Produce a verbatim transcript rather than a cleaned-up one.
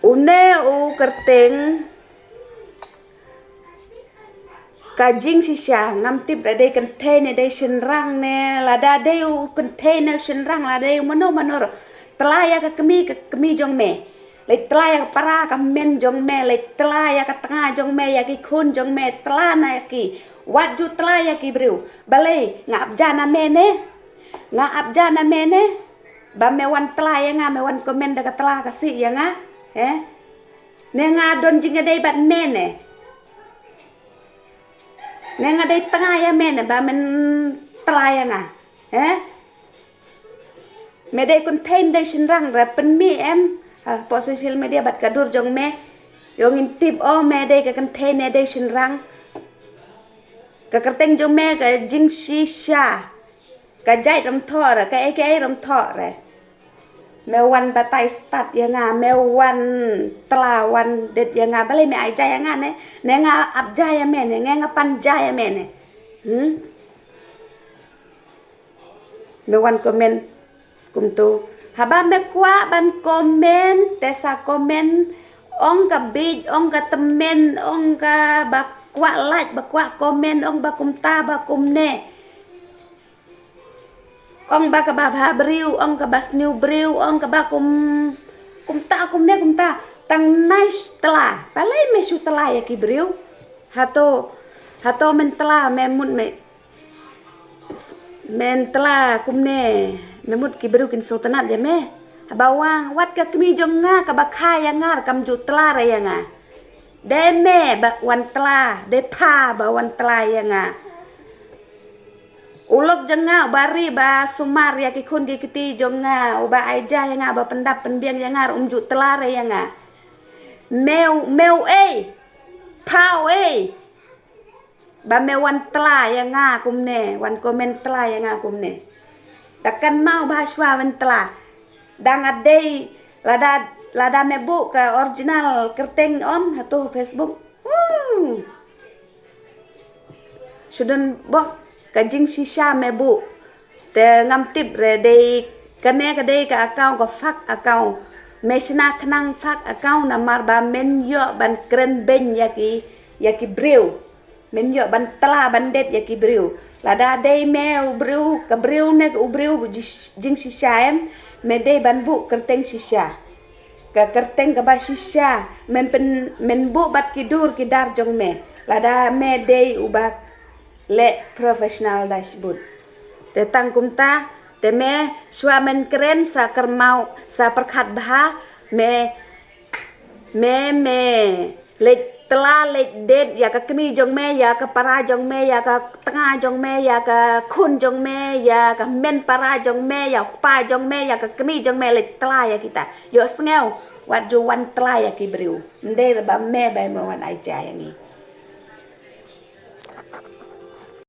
Une u kyrteng ka jingshisha, ngam tip da dei kynthei ne dei shynrang ne, lada dei u kynthei ne shynrang, lada dei u mano mano ruh. Tla ïa ka kmie, ka kmie jong me. Leit tla ïa ka para ka hynmen jong me, leit tla ïa ka tnga jong me, ïa ki khun jong me, tla na ïa ki. Wat ju tla ïa ki briew. Balei, nga ap ja na me ne? Nga ap ja na me ne? Ba me wan tla ïa nga, me wan comment da ka tla ka sih ïa nga. Eh? Ne nga don jingïadei bad me ne? Ne nga dei tnga ïa me ne ba men tla ïa nga? Eh? Me dei kynthei, me dei shynrang, ra pynmih em hapoh social media bad ka dur jong me. Ïoh ngim tip o me dei ka kynthei ne dei shynrang. Ka kyrteng jong me ka jingshisha. Ka jait ram thoh re, ka ei ka ei ram thoh re. Me wan batai stad ïa nga, me wan tla wan det ïa nga, balei me ai ja ïa nga ne? Ne nga ap ja ïa me ne, ne nga pan ja ïa me ne? Hmm? Me wan comment kumto. Haba me kwah ban comment, te sa comment, ong ka bieit, ong ka tymmen, ong kaba kwah like, ba kwah comment, ong ba kumta, ba kumne. Ong ba kaba bha briew, ong kaba sniew briew, ong kaba kum, kumta, kumne, kumta. Tang nai shu tla. Balei me shu tla ïa ki briew? Hato, hato men tla, me mut me, men tla kumne, me mut ki briew kin sngewtynnat ïa me? Haba wan, wat ka kmie jong nga kaba kha ïa nga ruh kam ju tla re ïa nga. Dei me ba wan tla, dei pha ba wan tla ïa nga. U lok jong nga uba ri, ba sumar ïa ki khun ki kti jong nga, uba ai ja ïa nga, ba pyndap pynbiang ïa nga, um ju tla re ïa nga. Me u, me u ei, pha u ei, ba me wan tla ïa nga kumne, wan comment tla ïa nga kumne. Da kynmaw ba shuwa wan tla. Dang ade, lada, lada me buh ka original kyrteng om hato Facebook. Woo! Shudon bok, ka jingshisha me buh. Te ngam tip re, dei kane ka dei ka account, ka fake account. Me shna khnang fake account namar ba men ïoh ban kren beiñ ïa ki, ïa ki briew. Men ïoh ban tla ban det ïa ki briew. Lada dei me u briew, ka briew ne u briew ji-, jingshisha em, me dei ban buh kyrteng shisha. Ka kyrteng kaba shisha, men pyn, men buh bad ki dur ki dar jong me. Lada me dei uba leh professional dashboard. Te tang kumta, te me shuwa men kren sa kyrmaw, sa pyrkhat bha, me, me, me leit tla leit det ïa ka kmie jong me, ïa ka para jong me, ïa ka tnga jong me, ïa ka khun jong me, ïa ka hynmen para jong me, ïa u kpa jong me, ïa ka kmie jong me, leit tla ïa kita. Ïohsngew, wat ju wan tla ïa ki briew. Ym dei re ba me ba me wan ai ja ïa ngi.